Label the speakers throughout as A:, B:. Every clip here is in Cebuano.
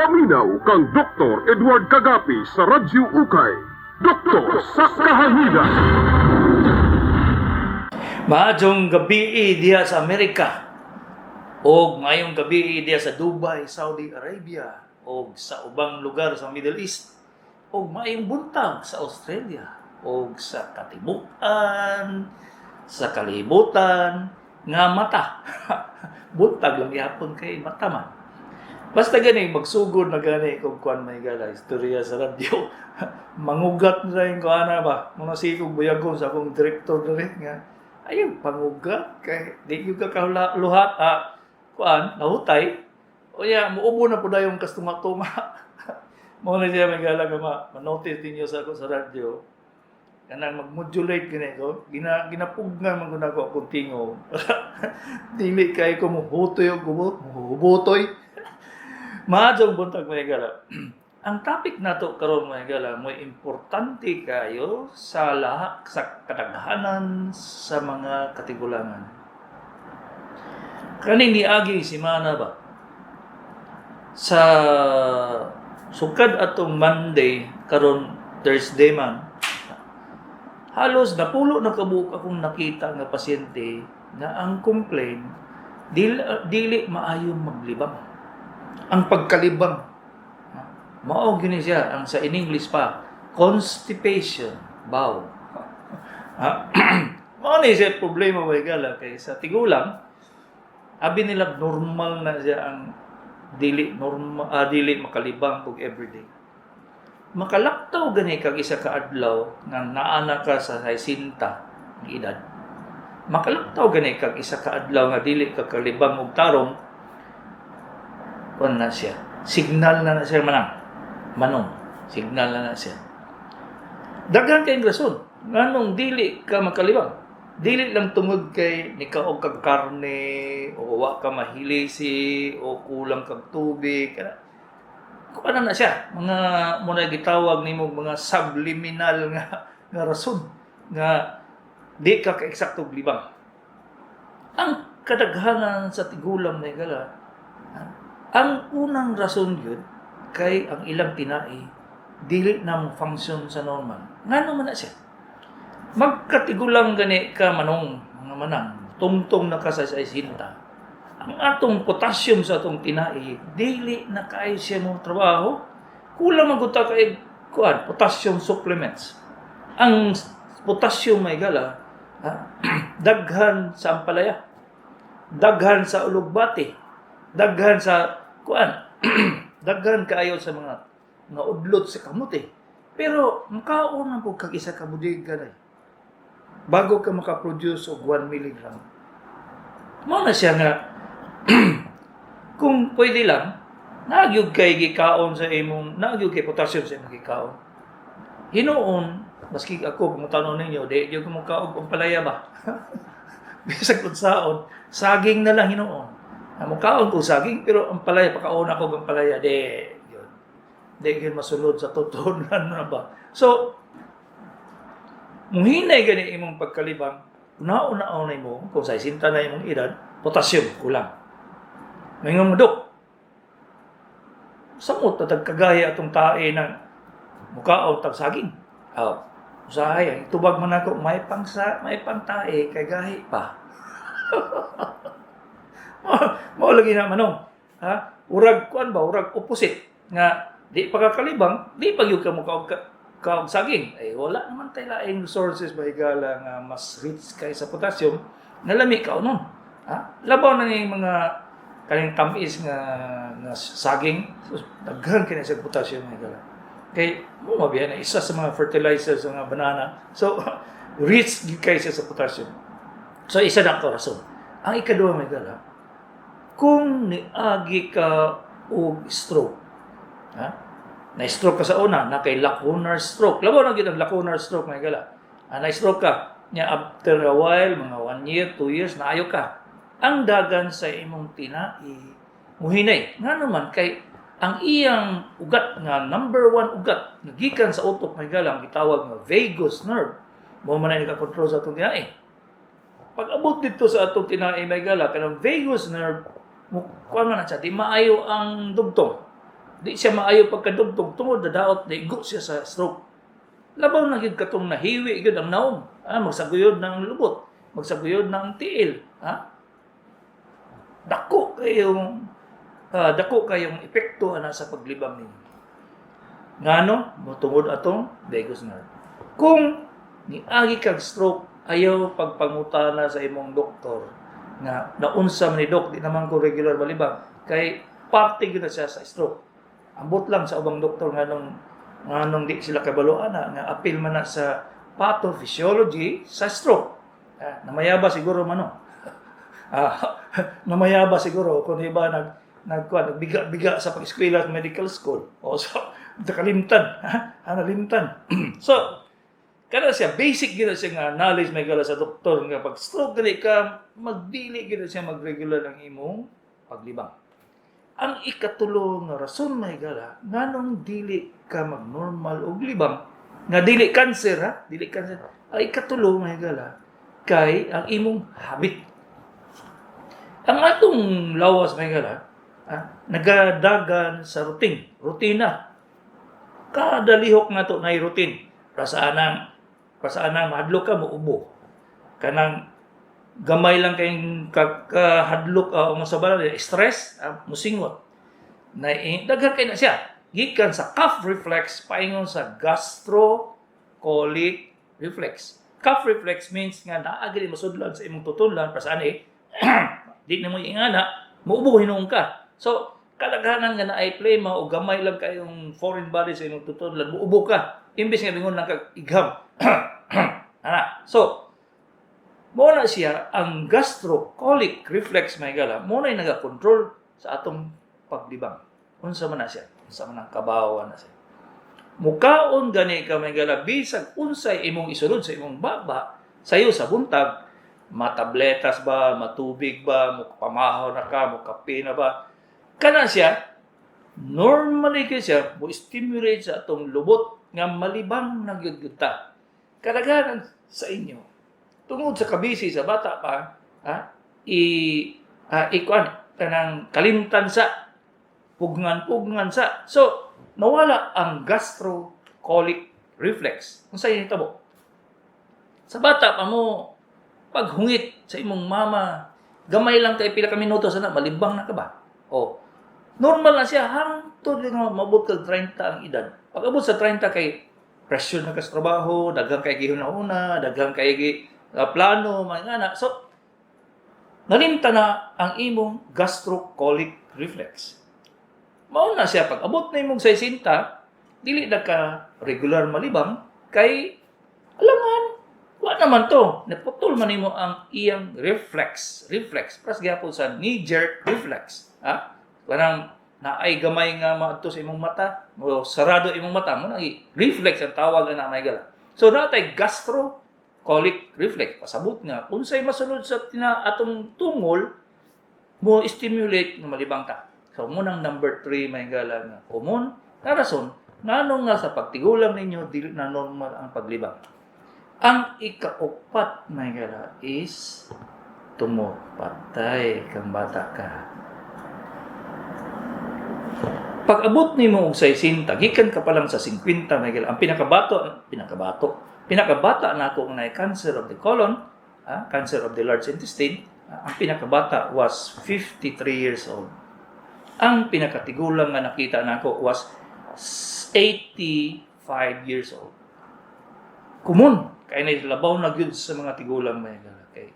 A: Paminaw kang Dr. Edward Kagapi sa Radyo Ukay. Doktor sa Kahanginan.
B: Maayong gabi diha sa Amerika o maayong gabi diha sa Dubai, Saudi Arabia o sa ubang lugar sa Middle East o maayong buntag sa Australia o sa katibukan sa kalibutan nga mata. Buntag lang gihapon kay mata man. Basta gani magsugod na gani kog kuan, may gala istorya sa radyo. Mangugat na rin ko ana ba. Mga sikog buyagon sa akong direktor diri nga ayaw pangugat kay di gyud ka kaluhat, kuan nahutay. O ya, muubo na pud yung kastunga-tunga. Mao na siya, may gala nga ma-notice ninyo sa ako sa radyo. Kanang mag-modulate gani ko, ginapugnan man gud nako akong tingog. Dili kay ko muhutoy og gubo, muhubotoy. Maayong buntag, mga higala. Ang topic nato karon, mga higala, mo importante kayo sa lahat sa kadaghanan sa mga katigulangan. Kaning niagi semana ba? Sa sukad atong Monday, karon Thursday man, halos napulo na kabuok akong nakita nga pasyente nga ang complaint dili maayo maglibang, ang pagkalibang. Mao gini siya ang sa in English pa constipation bowel. Mao ni siya problema, way gala, kay sa tigulang abi nila normal na siya ang dili normal, dili makalibang og everyday. Makalaktaw gani kag isa ka adlaw nga naa na ka sa 60 ang edad, makalaktaw gani kag isa ka adlaw nga dili ka kalibang og tarong, kuan na siya, signal na na siya, manang manong, signal na na siya. Daghan kay rason nganong dili ka makalibang. Dili lang tungod kay nikaog kag karne o wa ka mahilisi o kulang kag tubig kana. Kuan na na siya, mga muna gitawag nimo mga subliminal nga nga rason nga di ka ka-eksakto libang. Ang kadaghanan sa tigulang na higala, ang unang rason yun kay ang ilang tinai dili na mo function sa normal. Ngano man na siya? Magkatigulang gani ka, manong, mga manang, tungtong na ka sa 60. Ang atong potassium sa atong tinai dili na kaayo siya mo trabaho. Kulang man gud ta kay kuan potassium supplements. Ang potassium, may gala, ha, daghan sa ampalaya, daghan sa ulugbati, daghan sa kuan, daghan kaayo sa mga udlot sa kamote. Pero makaon na pud kag isa ka bodega day bago ka makaproduce og 1 milligram. Mao na siya nga kung pwede lang nagyud kay gikaon sa imong, nagyud kay potassium sa imong gikaon. Hinuon maski ako, pangutanon ninyo, di gyud ko mokaog og palaya ba. Bisag unsaon, saging na lang hinuon. Mokaon ko saging, pero ang palaya, pakaon ako og palaya, di yun. Di gyud masulod sa tutunan na ba. So, muhinay gani imong pagkalibang, una-una mo, kung sa 60 na imong edad, potassium kulang. Maingon mo, "Dok, samot na tagkagaya atong tae ng mukaon tag saging." Oh, usahay, ang itubag man ako, may pang tae, kay gahi pa. Mao lagi na, manong. Ha? Urag kuan ba, urag opposite nga di pa ka kalibang, di pa gyud ka mo kaog saging. Eh wala naman tay laing resources ba, higala, nga mas rich kay sa potassium, nalami ka nun. Ha? Labaw na ni mga kaning tamis nga nga saging, daghan kini sa potassium, higala. Kay mo mabiya na isa sa mga fertilizers sa mga banana. So rich gyud kay siya sa potassium. So isa na ka rason. Ang ikaduha, may gala, kung niagi ka og stroke, ha? Na-stroke ka sa una, na kay lacunar stroke. Labaw na gyud ang lacunar stroke, may gala. Na-stroke ka, nya after a while, mga 1 year, 2 years, naayo ka. Ang dagan sa imong tinai, muhinay. Nga naman, kay ang iyang ugat nga number one ugat nga gikan sa utok, may gala, ang gitawag nga vagus nerve, mo man ay nakakontrol sa atong tinai. Pag abot dito sa atong tinai, may gala, kanang vagus nerve mo kuan man na siya, di maayo ang dugtong. Di siya maayo pagkadugtog tungod nadaot, naigo siya sa stroke. Labaw na gyud katong nahiwi gyud ang naong. Ah, magsaguyod na ang lubot, magsaguyod na ang tiil, ha? Dako kayong epekto ana sa paglibang ninyo. Ngano? Motungod atong vagus nerve. Kung niagi kag stroke, ayaw pagpangutana sa imong doktor nga naunsa man ni, "Dok, di naman ko regular malibang," kay parte gyud na siya sa stroke. Ambot lang sa ubang doktor nganong di sila kabalo ana nga apil man na sa pathophysiology sa stroke. Ah, namayaba siguro man, no? Ah, namayaba siguro kung iba nagkuan, nagbiga-biga sa pag-eskwela sa medical school. O so nakalimtan, ha? Ah, nalimtan. So kada siya basic gyud na siya nga knowledge, may gala, sa doktor nga pag stroke gali ka, magdili gyud na siya magregular ang imong paglibang. Ang ikatulo nga rason, may gala, nganong dili ka magnormal og libang nga dili cancer, ha, dili cancer. Ang ikatulo, may gala, kay ang imong habit. Ang atong lawas, may gala, ah, nagadagan sa routine, rutina. Kada lihok nato na routine. Para sa anang mahadlok ka, muubo. Kanang gamay lang kayong kahadlok o sa bala, stress, musingot. Na daghan kay na siya. Gikan sa cough reflex paingon sa gastrocolic reflex. Cough reflex means nga naa gali masudlan sa imong tutunlan para sa ani di na mo ingana, muubo hinuon ka. So kadaghanan nga naay plema o gamay lang kayong foreign body sa imong tutunlan, muubo ka. Imbes nga bingon lang kag igham. Ana. So mo na siya ang gastrocolic reflex, may gala, mo na nagakontrol sa atong paglibang. Unsa man na siya? Unsa man ang kabawan na siya? Mukaon gani ka, may gala, bisag unsay imong isulod sa imong baba, sayo sa buntag, matabletas ba, matubig ba, mukapamahaw na ka, mukape na ba, kana siya, normally kay siya, mo stimulate sa atong lubot nga malibang na gyud gyud ta. Kadaghanan sa inyo, tungod sa kabisi sa bata pa, ha, i ikuan kanang kalimtan sa pugnan-pugnan sa. So, nawala ang gastrocolic reflex. Unsa nahitabo? Sa bata pa mo, paghungit sa imong mama, gamay lang kay pila ka minuto sana, malibang na ka ba? O, normal na siya hangtod nga mabot kag 30 ang edad. Pag abot sa 30 kay pressure na ka sa trabaho, daghang kay gihuna-una, daghang kay gi plano, mga ngana. So, nalimta na ang imong gastrocolic reflex. Mao na siya, pag abot na imong 60, dili na ka regular malibang kay alangan wa naman to, naputol man nimo ang iyang reflex. Reflex pras gyapon sa knee jerk reflex, ha, kanang naay gamay nga maadto sa imong mata mo, sarado imong mata mo, nang reflex ang tawag na, may gala. So natay gastrocolic reflex, pasabot nga unsay masulod sa tina atong tungol, mo stimulate nga malibang ta. So munang number 3, may gala, nga common na rason ngano nga sa pagtigulang ninyo dili na normal ang paglibang. Ang ikaupat, may gala, is tumor. Patay kang bata ka. Pag abot nimo og 60, gikan ka pa lang sa 50, may gala. Ang pinakabato, pinakabata nako nga naay cancer of the colon, cancer of the large intestine, ang pinakabata was 53 years old. Ang pinakatigulang nga nakita nako was 85 years old. Common kay na labaw na gyud sa mga tigulang, may gala, kay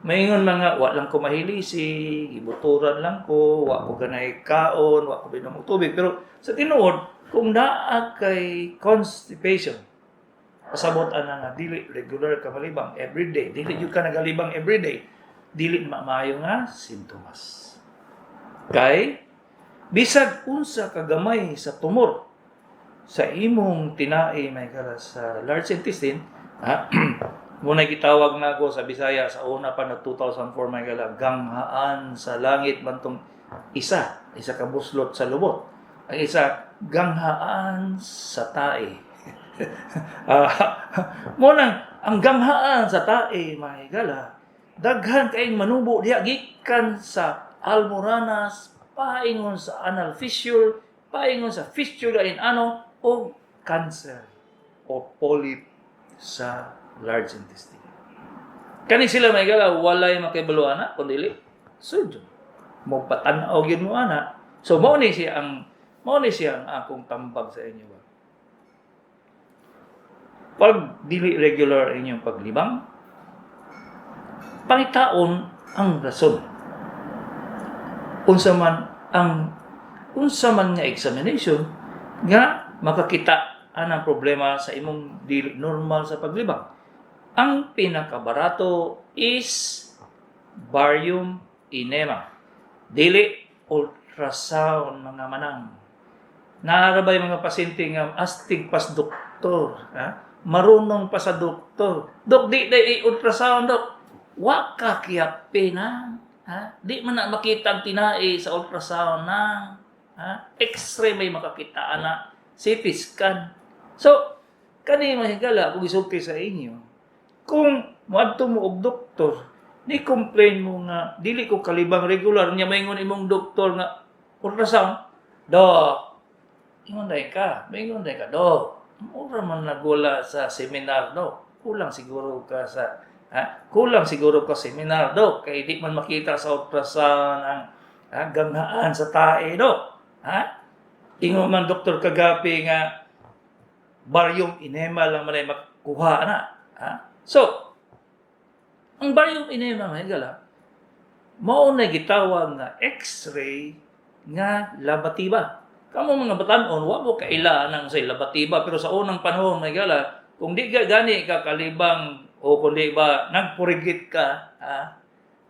B: maingon mga wa lang ko mahilisi, gibuturan lang ko, wa ko ganay kaon, wa ko binom og tubig. Pero sa tinuod, kung naa kay constipation, pasabot ana nga dili regular ka malibang everyday, dili gyud ka nagalibang everyday, dili maayo nga sintomas. Kay bisag unsa ka gamay sa tumor sa imong tinai, may gala, sa large intestine, ha, muna gitawag na ako sa Bisaya sa una pa na 2004, may gala, ganghaan sa langit man tong isa, isa ka buslot sa lubot. Ang isa, ganghaan sa tae. Ah, mo nang ang ganghaan sa tae, may gala, daghan kayong manubo diha gikan sa almoranas paingon sa anal fissure. paingon sa fistula in ano o cancer o polyp sa large intestine. Kani sila, mga higala, walay makibalo ana kun dili surgeon. Mo patan-aw gyud mo ana. So mao ni siya ang akong tambag sa inyo ba. Pag dili regular inyong paglibang, pangitaon ang rason. Unsa man nga examination nga makakita anang problema sa imong dili normal sa paglibang. Ang pinakabarato is barium enema. Dili ultrasound, mga manang. Naa ra bay mga pasyente nga astig pas doktor, ha? Marunong pa sa doktor. "Dok, di di ultrasound, dok." Wa ka kiyapi na. Ha? Di man na makita ang tinai sa ultrasound na. Ha? X-ray may makakita ana. CT scan. So, kani, mga higala, kung isulti sa inyo, kung moadto mo og doktor, ni complain mo nga dili ko kalibang regular nya, maingon imong doktor nga ultrasound, "Dok," ingon dai ka, maingon dai ka, "Dok, mura man nagula sa seminar, dok. Kulang siguro ka sa ha? Kulang siguro ka seminar, dok, kay di man makita sa ultrasound ang, ha, ganghaan sa tae, dok." Ha? Ingon man Doktor Kagapi nga barium enema lang man ay makuha na. Ha? So, ang barium enema, mga higala, mao na gitawag nga X-ray nga labatiba. Kamo mga batanon, wa mo kaila nang say labatiba, pero sa unang panahon, mga higala, kung di ka gani ka kalibang o kung di ba nagpurigit ka, ha?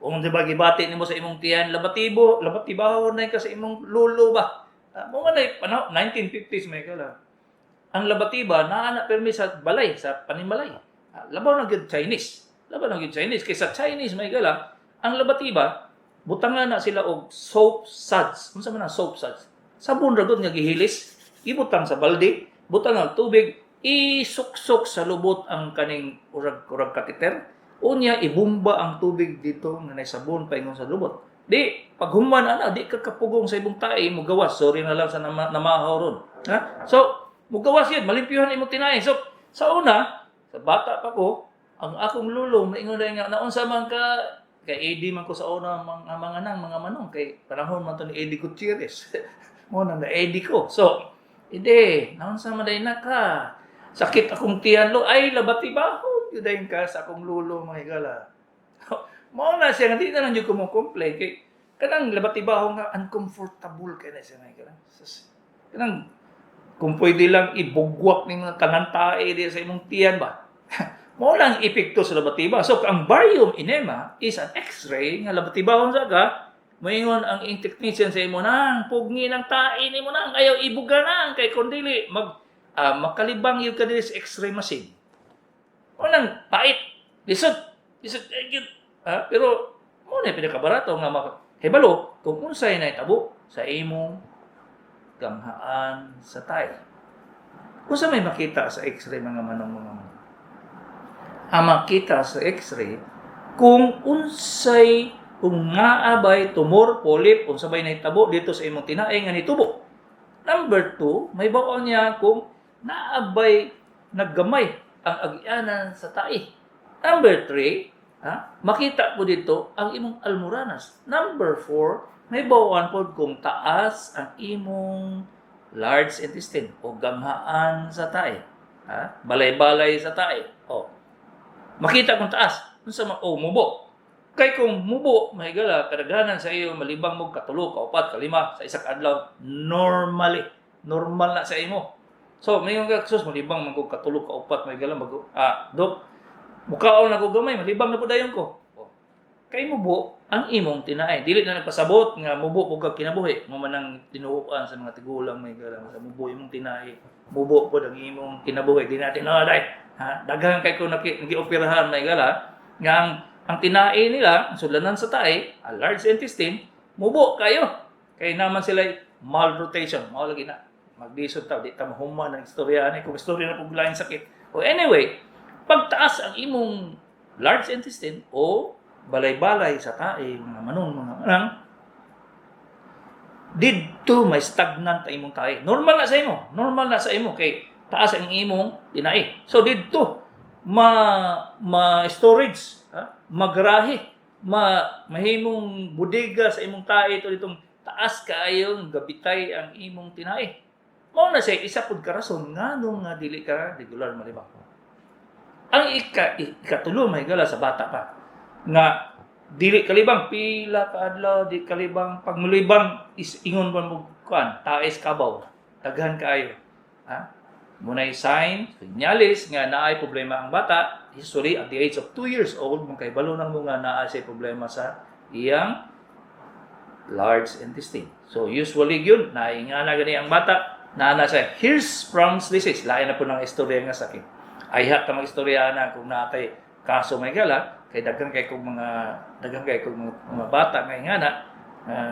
B: Kung di ba gibati nimo sa imong tiyan, labatibo, labatibahon na ka sa imong lulo ba? Ah, mo man ay panahon 1950s, mga higala. Ang labatiba naa na permi sa balay, sa panimalay. Ah, labaw na gyud Chinese. Labaw na gyud Chinese kay sa Chinese, mga higala, ang labatiba butangan na sila og soap suds. Unsa man ang soap suds? Sabon ra gud nga gihilis, ibutang sa balde, butang ang tubig, isuksok sa lubot ang kaning urag-urag catheter. Unya ibumba ang tubig dito nga nay sabon paingon sa lubot. Di paghuman ana, di ka kapugong sa imong tae, mo gawas. Sorry na lang sa namahaw ron. Ha? So, mugawas yun, malimpyuhan imong tinai. So, sa una, sa bata pa ko, ang akong lulo, maingon na nga, naunsa man ka, kay AD man ko sa una, mga nang, mga manong, kay panahon man to ni Eddie Gutierrez. Mo na na AD ko. So, "Ide, naunsa man day na ka? Sakit akong tiyan, lo." "Ay, labatibahon yun dayon ka" sa akong lulo, mga higala. Mao na siya, nga di na lang yun ko mo complain. Kay, kanang labatibahon nga, uncomfortable kay na siya, mga higala. Sus, kanang, kung pwede lang ibugwak ni mga tanan tae di sa imong tiyan ba. Mao lang ang epekto sa labatiba. So ang barium enema is an X-ray nga labatibahon sa ka, moingon ang technician sa imo nang pugni ng tae nimo nang ayaw ibuga nang kay kun dili mag makalibang yun ka diri sa X-ray machine. Mao nang pait, lisod, lisod ay, gyud. Ah, pero mo na pinakabarato nga maka hibalo kung unsay nahitabo sa imong ganghaan sa tae. Unsa may makita sa X-ray, mga manong, mga manong? Ang makita sa X-ray kung unsay, kung naa bay tumor, polyp, unsa bay nahitabo dito sa imong tinae nga nitubo. Number two, may baon niya kung naa bay naggamay ang agianan sa tae. Number three, ha, makita po dito ang imong almoranas. Number four, may bawaan po kung taas ang imong large intestine o ganghaan sa tae. Ha? Balay-balay sa tae. O. Makita kung taas. Unsa man o mubo. Kay kung mubo, mahigala, kadaghanan sa iyo malibang mo katulo, kaupat, kalima sa isa ka adlaw normally. Normal na sa imo. So, may ka sus malibang man ko katulo, kaupat, mahigala, mag "Dok, mukaon na ko gamay, malibang na po dayon ko." O. Kay mubo ang imong tinae. Dili na nagpasabot nga mubo pud kag kinabuhi. Mo man ang tinuoan sa mga tigulang, may gala sa mubo imong tinae. Mubo pod ang imong kinabuhi. Di natin na day. Ha? Daghan kay ko nagioperahan, may gala, nga ang tinae nila, ang sudlanan sa tae, a large intestine, mubo kayo. Kay naman sila malrotation. Mao lagi na. Maglisod ta, di ta mahuman ang istorya ani kung istorya na pug laing sakit. O anyway, pagtaas ang imong large intestine o balay-balay sa tae, mga manong, mga manang, Didto may stagnant ang imong tae. Normal na sa imo. Normal na sa imo kay taas ang imong tinae. So didto ma ma storage, ha? Magrahe, ma mahimong bodega sa imong tae to ditong taas kaayong gabitay ang imong tinae. Mao na siya isa pud ka rason nganong nga dili ka regular malibang. Ang ikatulo, mahigala, sa bata pa nga dili kalibang, pila ka adlaw di kalibang, pag mulibang is ingon ba mo kuan, taes kabaw, daghan kaayo, ha. Munay sign, senyales nga naay problema ang bata. Usually at the age of 2 years old, makaibalo nang mo nga naa siya problema sa iyang large intestine. So usually yun naingana gani ang bata, naa na siya Hirschsprung's disease. Lain na po ng istorya nga sakit. Ayha ta mag-istorya na kung natay kaso, may gala, kay daghan kay kong mga bata nga ingana,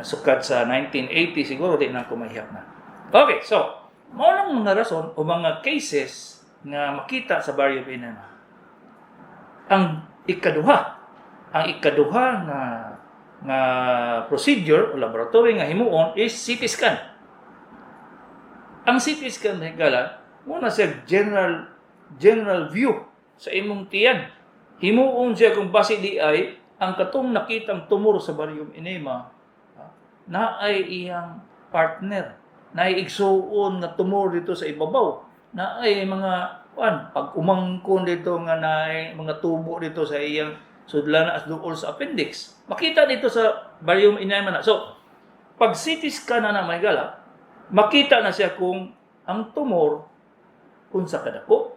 B: sukad sa 1980 siguro di na ko mahihap na. Okay, so mao nang mga rason o mga cases nga makita sa barium enema. Ang ikaduha nga nga procedure o laboratory nga himuon is CT scan. Ang CT scan, higala, mo na siya general general view sa imong tiyan. Himuon siya kung basi di ay ang katong nakitang tumor sa barium enema, ha, naay iyang partner, naay igsuon nga tumor dito sa ibabaw, naay mga kuan pag umangkon dito nga naay mga tubo dito sa iyang sudlan as duol sa appendix. Makita dito sa barium enema na. So, pag CT scan na may gala, makita na siya kung ang tumor unsa kadako,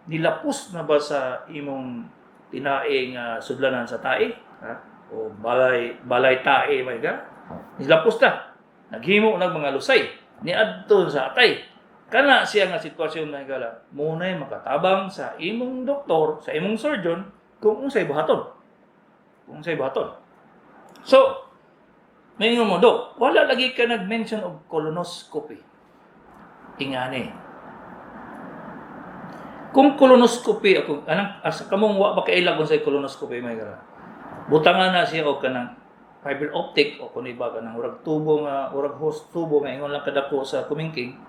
B: nilapos na ba sa imong tinae nga sudlanan sa tae, ha? O balay balay tae may ga, nilapos na, naghimo nag mga lusay niadto sa atay. Kana siya nga sitwasyon na gala, munay makatabang sa imong doktor, sa imong surgeon, kung unsay buhaton, kung unsay buhaton. So may mo, "Dok, wala lagi ka nag-mention og colonoscopy." Ingani kung colonoscopy ako anang asa kamong wa ba kaila kung sa colonoscopy, may gara, butangan na siya og kanang fiber optic o kun iba kanang murag tubo nga murag hose tubo nga ingon lang kadako sa kumingking,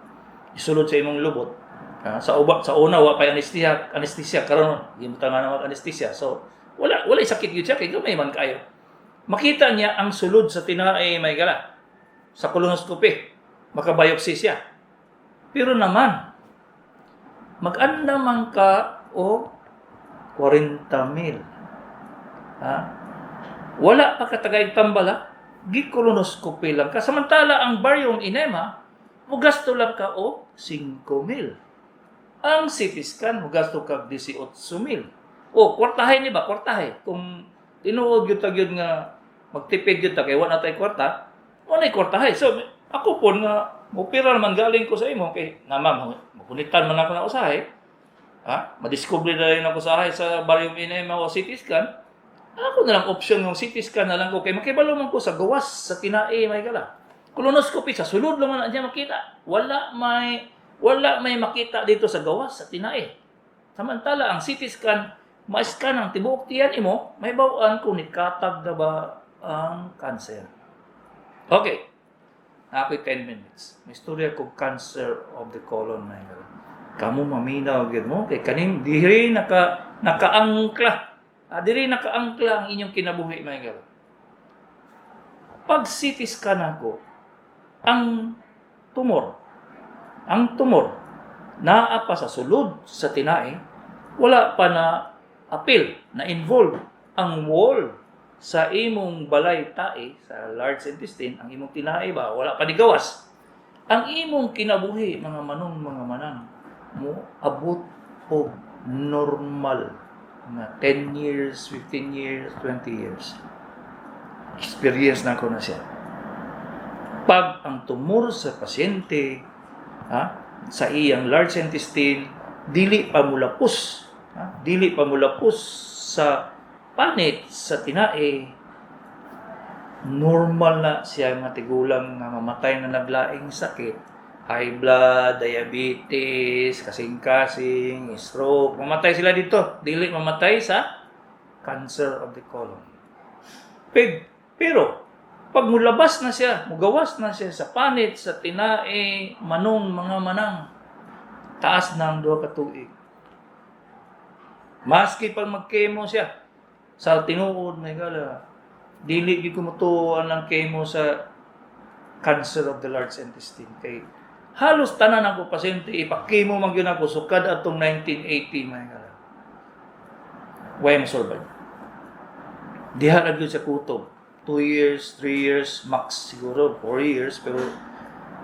B: isulod sa imong lubot. Ah, sa uba, sa una wa pa anesthesia anesthesia karon gibutangan na og anesthesia, so wala wala sakit gyud siya kay gamay man kayo. Makita niya ang sulod sa tinae, may gala, sa colonoscopy. Makabiopsy siya. Pero naman mag-andam man ka o 40 mil. Ha? Wala pa katagay tambala, gi-colonoscopy lang ka. Samantala, ang barium enema, mugasto lang ka o 5 mil. Ang CT scan, mugasto ka 18 mil. O, kwartahay ni ba? Kwartahay. Kung tinuod gyud ta gyud nga magtipid gyud ta kay wala tay kwarta, wala kwartahay. So, ako po nga mopera naman galing ko sa imo kay na ma'am, magunitan man ako na usahay. Ha? Madiscover na rin ako usahay sa barium enema o CT scan. Ako na lang option ng CT scan na lang ko kay makibalo man ko sa gawas sa tinae, may gala. Colonoscopy, sa sulod lang man na niya makita. Wala may makita dito sa gawas sa tinae. Samantala ang CT scan, ma-scan ang tibuok tiyan imo, may bawaan kung nikatag na ba ang cancer. Okay. Ako'y 10 minutes. May istorya ko, cancer of the colon, may gala. Kamu maminaw gyud mo kay kaning diri nakaangkla. Ah, diri nakaangkla ang inyong kinabuhi, may gala. Pag CT scan ako, ang tumor naa pa sa sulod sa tinae, wala pa na apil, na involve ang wall sa imong balay tae, sa large intestine, ang imong tinae ba, wala pa ni gawas. Ang imong kinabuhi, mga manong, mga manang, mo abot og normal nga 10 years, 15 years, 20 years. Experience na ko na siya. Pag ang tumor sa pasyente, ha, sa iyang large intestine, dili pa mulapos, ha, dili pa mulapos sa panit sa tinae, normal na siya nga tigulang nga mamatay na naglaing sakit, high blood, diabetes, kasing-kasing, stroke, mamatay sila dito. Dili mamatay sa cancer of the colon. Pero, Pag mulabas na siya, mugawas na siya sa panit, sa tinae, manong, mga manang, taas na ang 2 ka tuig. Maski pag mag-chemo siya, sa tinuod, may gala, dili gyud ko motuo ang chemo sa cancer of the large intestine. Kay halos tanan ako pasyente, ipa-chemo man gyud ako sukad atong 1980, may gala. Way mo survive. Diha ra gyud sa kutob. 2 years, 3 years, max siguro 4 years, pero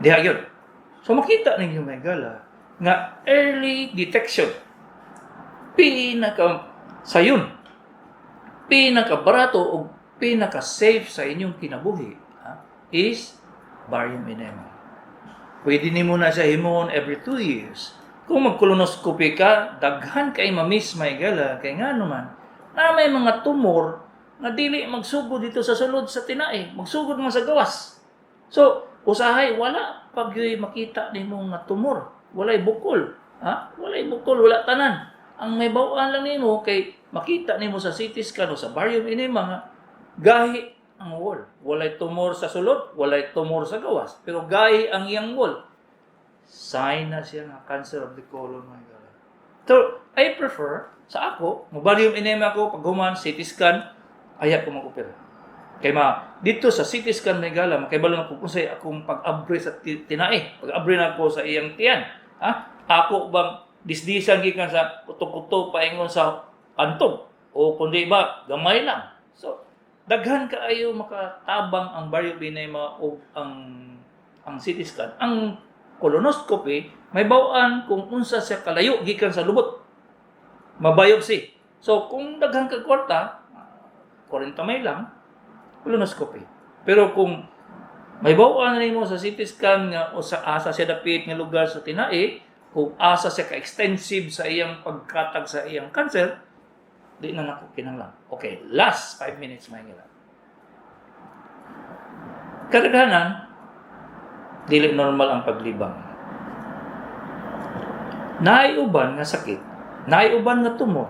B: diha gyud. So makita ninyo, may gala, nga early detection pinaka sayon, pinaka barato o pinaka safe sa inyong kinabuhi, ha, is barium enema. Pwede nimo na siya himuon every 2 years. Kung mag-colonoscopy ka, daghan kay ma-miss, may gala, kay nga naman, na may mga tumor nga dili magsugod dito sa sulod sa tinae, magsugod man sa gawas. So, usahay wala pag makita nimo nga tumor, walay bukol, ha? Walay bukol, wala tanan. Ang may bawaan lang nimo kay makita nimo sa CT scan o sa barium enema nga gahi ang wall. Walay tumor sa sulod, walay tumor sa gawas, pero gahi ang iyang wall. Sign na siya nga cancer of the colon, mga gala. So, I prefer, sa ako, mo-barium enema ako, pag human, CT scan, aya ko mag-opera. Kay ma, dito sa CT scan, may gala, makibalo na ko kung unsay akong pag-abre sa tinae, pag-abre na ako sa iyang tiyan. Ha? Ako bang disdisan gikan sa kuto-kuto paingon sa pantog o kundi ba gamay lang? So, daghan kaayo makatabang ang barium enema o ang CT scan. Ang colonoscopy, may bawaan kung unsa siya kalayo gikan sa lubot. Ma-biopsy. So, kung daghan kag kwarta, 40 may lang, colonoscopy. Pero kung may bawaan nimo sa CT scan nga o sa asa siya dapit nga lugar sa tinae, kung asa siya ka-extensive sa iyang pagkatag sa iyang cancer, di na nako kinahanglan. Okay, last 5 minutes, may ngila. Kadaghanan, dili normal ang paglibang. Naay uban nga sakit, naay uban nga tumor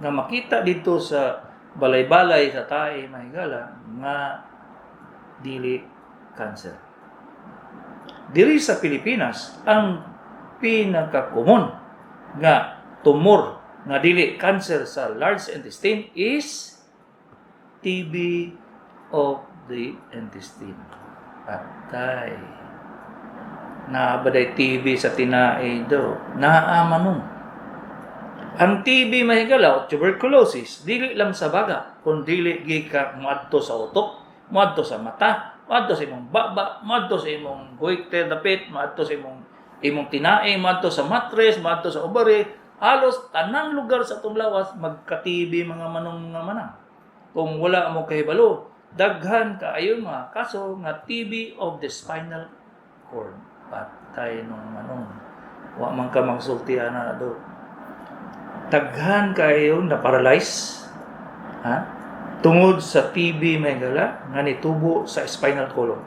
B: nga makita dito sa balay-balay sa tae, mahigala, nga dili cancer. Diri sa Pilipinas, ang pinaka-common nga tumor nga dili cancer sa large intestine is TB of the intestine. Patay. Naa ba day TB sa tinae do? Naa, manong. Ang TB, mahigala, o tuberculosis, dili lang sa baga, kun dili gika moadto sa utok, moadto sa mata, moadto sa imong baba, moadto sa imong goiter dapit, moadto sa imong tinae, moadto sa matres, moadto sa ovary, halos tanang lugar sa atong lawas magka-TB, mga manong, mga manang. Kung wala mo kahibalo, daghan kaayo mga kaso nga TB of the spinal cord. Patay nung manong. Wa man ka magsulti ana do. Daghan kayo na paralyze, ha? Tungod sa TB, may gala, nga nitubo sa spinal column.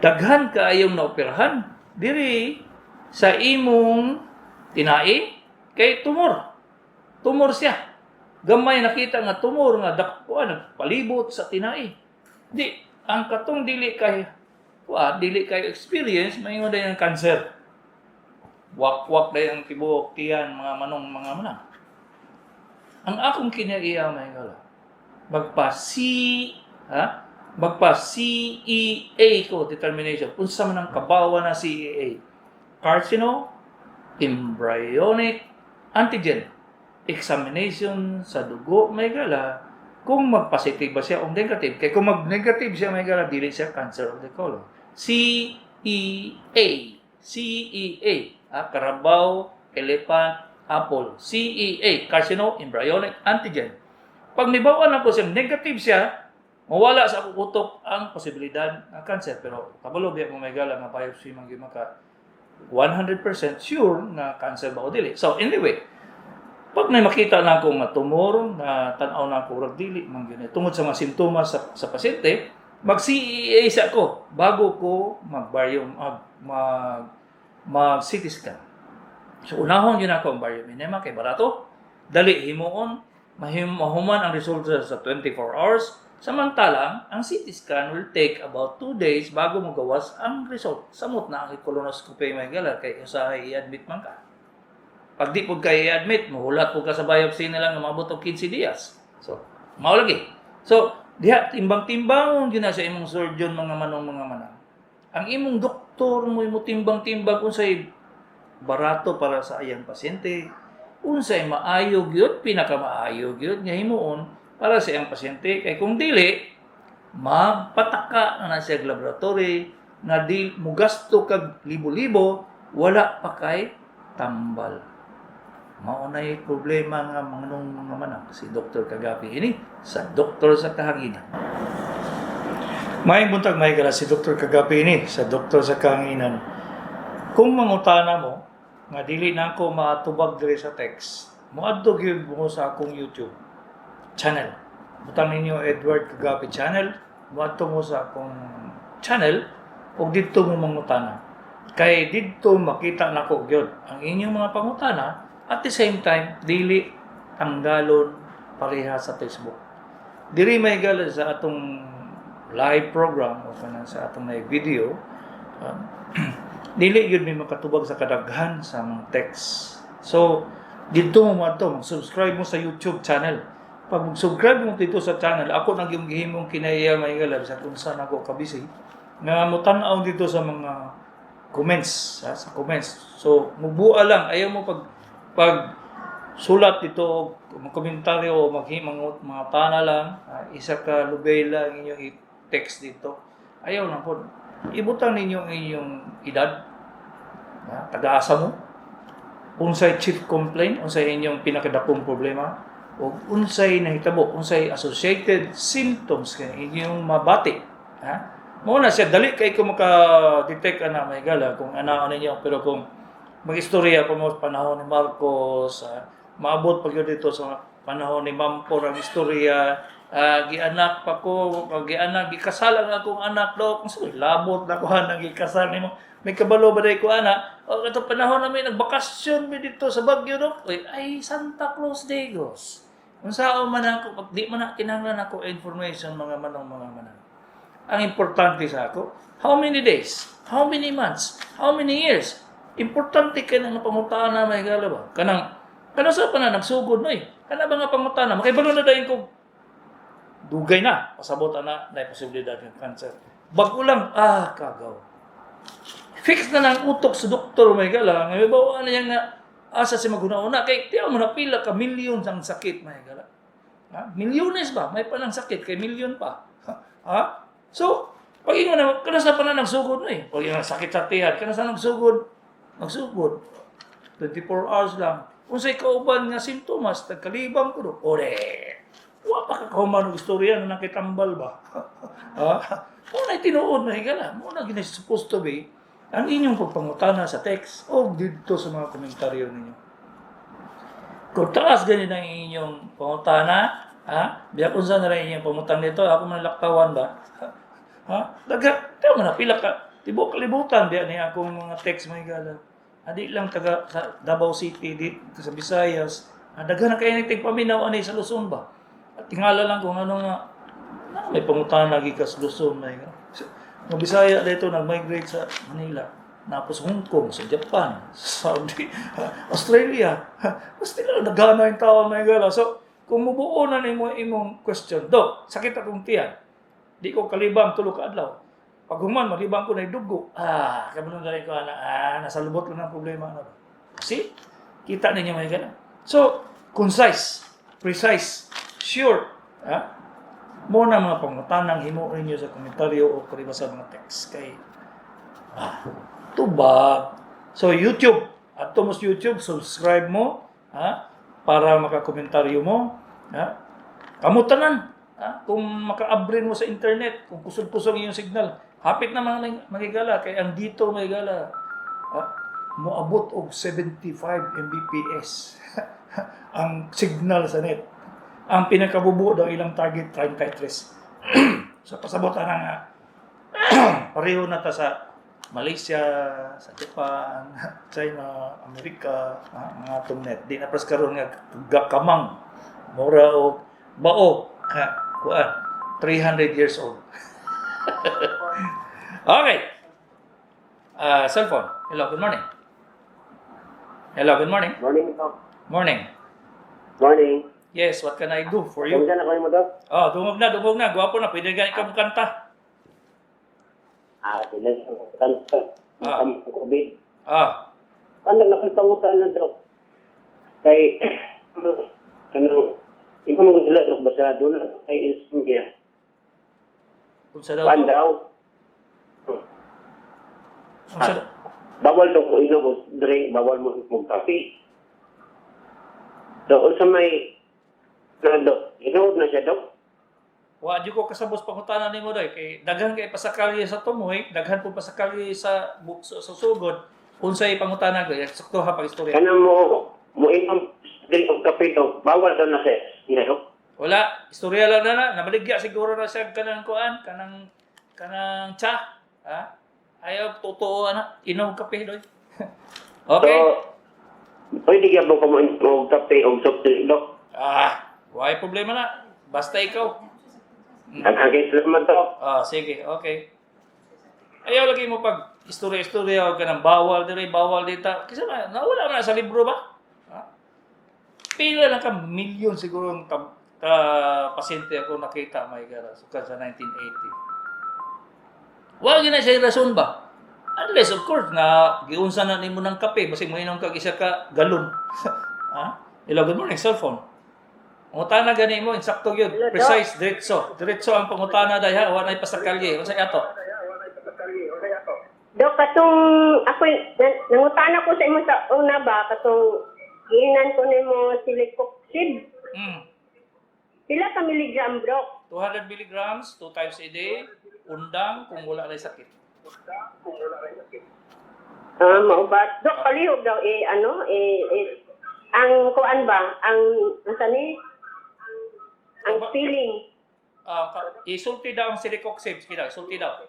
B: Daghan kaayong naoperahan diri sa imong tinae kay tumor. Tumor siya. Gamay nakita nga tumor nga dakpo nagpalibot sa tinae. Di ang katong dili kay wa dili kay experience, maingon day ang cancer. Wak-wak day ang tibuok tiyan, mga manong, mga manang. Ang akong kinaiya, may gala, magpa C, ha? Magpa CEA ko determination. Unsa man ang kabawa na CEA? Carcino embryonic antigen examination sa dugo, may gala, kung mag-positive ba siya o negative. Kay kung mag-negative siya, may gala, dili siya cancer of the colon. CEA. CEA. Ah, Carabao, Elephant, Apple. CEA. Carcino embryonic antigen. Pag mibawan ako siyang negative siya, mawala sa akong utok ang posibilidad ng cancer. Pero kabalo biya mo, may gala, nga biopsy man gyud maka 100% sure nga cancer ba o dili. So anyway, pag may makita na ako nga tumor, na tan-aw na ako rag dili man gyud tungod sa mga simptomas sa pasyente, mag CEA sa ako bago ko mag barium mag mag, mag CT scan. So unahon yun ako ang barium enema kay barato, dali himuon, mahuman ang resulta sa 24 hours. Samantalang, ang CT scan will take about 2 days bago magawas ang result. Samot na ang colonoscopy, mga higala, kay usahay i-admit man ka. Pag di pud kay i-admit, muhulat pud ka sa biopsy nila nga maabot og 15 dias. So, mao lagi. So, diha timbang-timbangon gyud na sa imong surgeon, mga manong, mga manang. Ang imong doktor mo mo timbang-timbang unsay barato para sa iyang pasyente, unsay maayo gyud, pinakamaayo gyud nga himuon para sa iyang pasyente, kay kung dili magpataka na na siya og laboratory nga di mugasto kag libo-libo, wala pa kay tambal. Mao nay problema nga mga nung mga manang. Si Dr. Kagapi ini sa Doktor sa Kahanginan. Maayong buntag, mga higala. Si Dr. Kagapi ini sa Doktor sa Kahanginan. Kung mangutana mo nga dili na ako matubag diri sa text, moadto gyud mo sa akong YouTube channel. Butang ninyo Edward Kagapi channel, moadto mo sa akong channel ug didto mo mangutana. Kay didto makita nako gyud ang inyong mga pangutana. At the same time, dili tanggalon pareha sa Facebook. Diri, mga higala, sa atong live program o kanang sa atong live video, dili gyud mi makatubag sa kadaghan sa mga text. So, didto mo moadto, mag-subscribe mo sa YouTube channel. Pag mag-subscribe mo dito sa channel, ako nang yung gihimong kinaiya, mga higala, sa kung saan ako kabisi, nga mo tan-aw dito sa mga comments, ha, sa comments. So, mubuha lang, ayaw mo pag sulat dito og komentaryo o mga, mga tana lang, isa ka lubela ang inyong i-text dito. Ayaw lang po. Ibutang ninyo ang inyong edad, taga-asa mo, unsay chief complaint, unsay inyong pinakadakong problema, o unsay nahitabo, unsay associated symptoms kay inyong mabati. Ha? Mao na siya, dali kay ko maka-detect ana, mga higala, kung ana ninyo. Pero kung mag-istorya pa mo panahon ni Marcos, maabot pa gyud dito sa panahon ni Mampor ang istorya, gianak pa ko, gianak, gikasal ang akong anak do, kung sa labot na ko nang gikasal nimo. May kabalo ba ko ana? O kato panahon namin nagbakasyon mi dito sa Baguio do. Uy, ay Santa Claus Degos. Unsaon man ako, pag di man na kinahanglan ako information, mga manong, mga manang. Ang importante sa ako, how many days? How many months? How many years? Importante kay nga pangutana, mga higala ba? Kanang kanang sa pa na nagsugod no eh. Kana ba nga pangutana? Makibalo na dayon ko dugay na pasabot ana na posibilidad ng cancer. Bago lang, kagaw. Fix na lang utok sa doktor, mga higala. Nga may bawa na niya nga asa si maghuna-una kay tiyaw mo na pila ka milyon ang sakit, mga higala. Ha? Milyones ba? May pa ng sakit kay milyon pa. Ha? So, pag ingon na, kana sa pa na nagsugod na eh. Pag ingon sakit sa tihad, kana sa nagsugod, nagsugod. 24 hours lang. Unsay kauban nga sintomas, tagkalibang ko do. Ore, wa pa ka kahuman og istorya na nakitambal ba? Ha? Mao na tinuod na, higala. Mao na gina supposed to be ang inyong pagpangutana sa text o dito sa mga komentaryo ninyo. Kung taas ganin ang inyong pangutana, ha? Biyak unsa na rin inyong pangutang dito, ako man laktawan ba? Ha? Daga, tiyaw mo na pila ka tibuok kalibutan biya ni akong mga text, mga higala. Adi lang taga sa Davao City dito sa Visayas. Daghan na kayo nagtigpaminaw ani sa Luzon ba? At tingala lang kung ano nga na, may pangutana lagi ka sa Luzon, may mga Bisaya dito nag-migrate sa Manila. Napos Hong Kong, sa Japan, sa Saudi, Australia. Basta lang nagana yung tao, mga higala. So, kung mubuo na nimo imong question, "Dok, sakit akong tiyan. Di ko kalibang tulo ka adlaw. Pag human, malibang ko na dugo." Kabalo na rin ko, ana, nasa lubot lang ang problema. Ano ba? See? Kita ninyo, mga higala. So, concise, precise, sure. Ha? Mao na mga pangutanang himo ninyo sa komentaryo o kariba sa mga text. Kay, tubag. So, YouTube. Adto mo sa YouTube, subscribe mo, ha? Para makakomentaryo mo. Ha? Kamo tanan. Ha? Kung makaabrin mo sa internet, kung kusog-kusog iyong signal, hapit na mga mga higala, kay ang dito, mga higala, ha? Moabot og 75 Mbps ang signal sa net. Ang pinakabubo daw ilang target 33. So pasabot ana nga pareho na ta sa Malaysia, sa Japan, China, Amerika, mga atong net. Di na pras karon nga kamang mura og bao ha, kuan. 300 years old. Okay. Cellphone. Hello, good morning. Hello, good morning.
C: Morning, Doc.
B: Morning.
C: Morning.
B: Yes, what can I do for you?
C: Kumusta na kayo mo, Doc?
B: Oh, dungog na, dungog na. Gwapo na. Pwede gani ka kanta.
C: Ah, sila kanta.
B: Ah.
C: Ang COVID.
B: Ah,
C: Ano nakapangutan na, Doc? Kay, ano, ikaw mo sila, Doc, basta doon na kay insomnia.
B: Kung sa daw.
C: Kuan daw.
B: Kung sa
C: Bawal daw ko inom og drink, bawal mo og kape. So, unsa may na, Doc? Inuod na siya, Doc?
B: Wa jud ko kasabot pangutana nimo doy kay daghan kay pasakali sa tumoy, daghan po pasakali sa sugod. Unsay pangutana ko? Sakto ha pag istorya.
C: Kana mo inom drink og kape, Doc. Bawal daw na siya. Yeah, Doc.
B: Wala, istorya lang na na. Namaligya siguro na siya kanang kuan, kanang tsa. Ha? Ayaw totoo ana, inom kape doy. Okay.
C: So, pwede gyud mo kumain og kape og soft drink, Doc?
B: Ah, why problema na? Basta ikaw.
C: Daghang kay salamat, Doc.
B: Ah, sige, okay. Ayaw lagi mo pag istorya-istorya og kanang bawal diri, bawal dita. Kasi na nawala man na sa libro ba? Ha? Pila lang ka milyon siguro ang ka pasyente ako nakita may gara sukad sa 1980. Wa gyud na siya rason ba? Unless of course na giunsa na nimo ng kape basig moinom kag isa ka galon. Ha? Hello, good morning, cellphone. Pangutana gani mo, insakto gyud.
D: Hello, Doc.
B: Precise, diretso. Diretso ang pangutana dahil wa nay pasakalye. Unsa ato?
D: Dok, katong ako nangutana ko sa imo sa una ba katong giinan ko nimo celecoxib. Pila ka milligram, Dok?
B: 200 milligrams, two times a day, undang kung wala na sakit.
D: Ah, mao ba? Dok, palihog daw eh ano eh, eh ang kuan ba? Ang unsa ni? Ang feeling.
B: Ah, isulti daw ang celecoxib. Sige daw, isulti daw.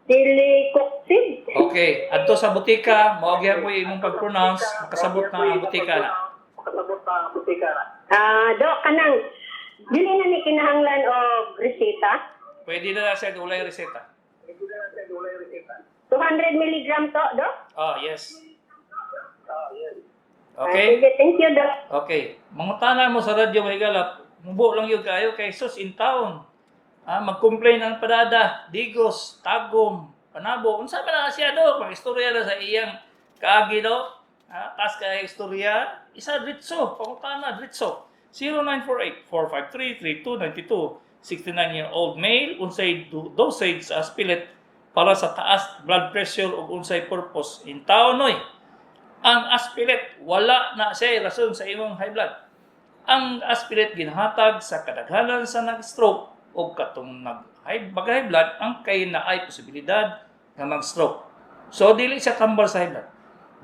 D: Celecoxib.
B: Okay, adto sa butika, mao gyud po imong pag-pronounce, makasabot na ang butika na.
D: Ah, Dok, kanang dili na ni kinahanglan og reseta.
B: Pwede na na siya ulay reseta.
D: 200 milligram to, Dok?
B: Ah, yes.
D: Ah,
B: Okay.
D: sige, thank you, Dok.
B: Okay. Mangutana mo sa radyo mga higala, mubo lang yun kayo kay sus in town. Ah, mag-complain ang padada, Digos, Tagum, Panabo. Unsa man na siya do, mag-istorya na sa iyang kaagi do. Ah, tas kay istorya, isa dritso, pangutana dritso. 0948-453-3292, 69-year-old male, unsay dosage sa aspilet para sa taas blood pressure ug unsay purpose in town noy. Ang aspilet, wala na siya rason sa imong high blood. Ang aspilet ginhatag sa kadaghanan sa nag-stroke o katong nag high, mag high blood ang kay naay posibilidad nga mag-stroke. So dili siya tambal sa high blood.